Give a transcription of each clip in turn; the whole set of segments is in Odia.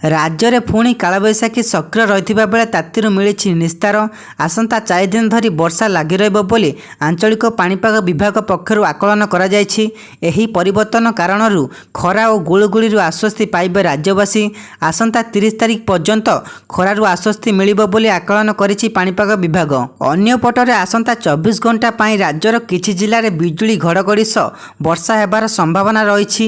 ରାଜ୍ୟରେ ପୁଣି କାଳବୈଶାଖୀ ସକ୍ରିୟ ରହିଥିବା ବେଳେ ତାତିରୁ ମିଳିଛି ନିସ୍ତାର। ଆସନ୍ତା 4 ଦିନ ଧରି ବର୍ଷା ଲାଗି ରହିବ ବୋଲି ଆଞ୍ଚଳିକ ପାଣିପାଗ ବିଭାଗ ପକ୍ଷରୁ ଆକଳନ କରାଯାଇଛି। ଏହି ପରିବର୍ତ୍ତନ କାରଣରୁ ଖରା ଓ ଗୁଳୁଗୁଳିରୁ ଆଶ୍ୱସ୍ତି ପାଇବେ ରାଜ୍ୟବାସୀ। ଆସନ୍ତା 30 ତାରିଖ ପର୍ଯ୍ୟନ୍ତ ଖରାରୁ ଆଶ୍ୱସ୍ତି ମିଳିବ ବୋଲି ଆକଳନ କରିଛି ପାଣିପାଗ ବିଭାଗ। ଅନ୍ୟପଟରେ ଆସନ୍ତା 24 ଘଣ୍ଟା ପାଇଁ ରାଜ୍ୟର କିଛି ଜିଲ୍ଲାରେ ବିଜୁଳି ଘଡ଼ଘଡ଼ି ସହ ବର୍ଷା ହେବାର ସମ୍ଭାବନା ରହିଛି।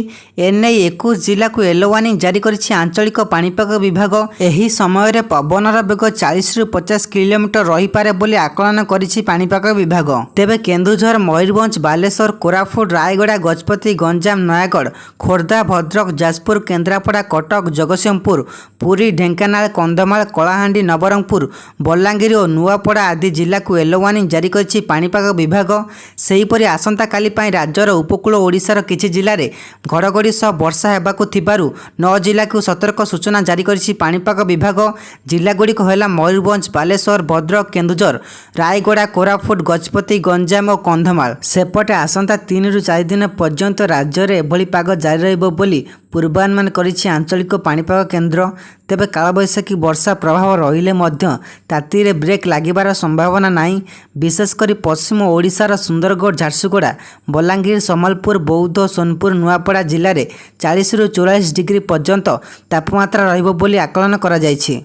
ଏନେଇ 21 ଜିଲ୍ଲାକୁ ୟେଲୋ ୱାର୍ଣ୍ଣିଂ ଜାରି କରିଛି ଆଞ୍ଚଳିକ ପାଣିପାଗ ବିଭାଗ। ଏହି ସମୟରେ ପବନର ବେଗ 40ରୁ 50 କିଲୋମିଟର ରହିପାରେ ବୋଲି ଆକଳନ କରିଛି ପାଣିପାଗ ବିଭାଗ। ତେବେ କେନ୍ଦୁଝର, ମୟୂରଭଞ୍ଜ, ବାଲେଶ୍ୱର, କୋରାପୁଟ, ରାୟଗଡ଼ା, ଗଜପତି, ଗଞ୍ଜାମ, ନୟାଗଡ଼, ଖୋର୍ଦ୍ଧା, ଭଦ୍ରକ, ଯାଜପୁର, କେନ୍ଦ୍ରାପଡ଼ା, କଟକ, ଜଗତସିଂହପୁର, ପୁରୀ, ଢେଙ୍କାନାଳ, କନ୍ଧମାଳ, କଳାହାଣ୍ଡି, ନବରଙ୍ଗପୁର, ବଲାଙ୍ଗୀର ଓ ନୂଆପଡ଼ା ଆଦି ଜିଲ୍ଲାକୁ ୟେଲୋ ୱାର୍ଣ୍ଣିଂ ଜାରି କରିଛି ପାଣିପାଗ ବିଭାଗ। ସେହିପରି ଆସନ୍ତାକାଲି ପାଇଁ ରାଜ୍ୟର ଉପକୂଳ ଓଡ଼ିଶାର କିଛି ଜିଲ୍ଲାରେ ଘଡ଼ଘଡ଼ି ସହ ବର୍ଷା ହେବାକୁ ଥିବାରୁ ନଅ ଜିଲ୍ଲାକୁ ସତର୍କ ସୂଚନା ଜାରି କରିଛି ପାଣିପାଗ ବିଭାଗ। ଜିଲ୍ଲାଗୁଡ଼ିକ ହେଲା ମୟୂରଭଞ୍ଜ, ବାଲେଶ୍ୱର, ଭଦ୍ରକ, କେନ୍ଦୁଝର, ରାୟଗଡ଼ା, କୋରାପୁଟ, ଗଜପତି, ଗଞ୍ଜାମ ଓ କନ୍ଧମାଳ। ସେପଟେ ଆସନ୍ତା 3ରୁ 4 ଦିନ ପର୍ଯ୍ୟନ୍ତ ରାଜ୍ୟରେ ଏଭଳି ପାଗ ଜାରି ରହିବ ବୋଲି ପୂର୍ବାନୁମାନ କରିଛି ଆଞ୍ଚଳିକ ପାଣିପାଗ କେନ୍ଦ୍ର। ତେବେ କାଳବୈଶାଖୀ ବର୍ଷା ପ୍ରଭାବ ରହିଲେ ମଧ୍ୟ ତାତିରେ ବ୍ରେକ୍ ଲାଗିବାର ସମ୍ଭାବନା ନାହିଁ। ବିଶେଷ କରି ପଶ୍ଚିମ ଓଡ଼ିଶାର ସୁନ୍ଦରଗଡ଼, ଝାରସୁଗୁଡ଼ା, ବଲାଙ୍ଗୀର, ସମ୍ବଲପୁର, ବୌଦ୍ଧ, ସୋନପୁର, ନୂଆପଡ଼ା ଜିଲ୍ଲାରେ 40ରୁ 44 ଡିଗ୍ରୀ ପର୍ଯ୍ୟନ୍ତ ତାପମାତ୍ରା ରହିବ ବୋଲି ଆକଳନ କରାଯାଇଛି।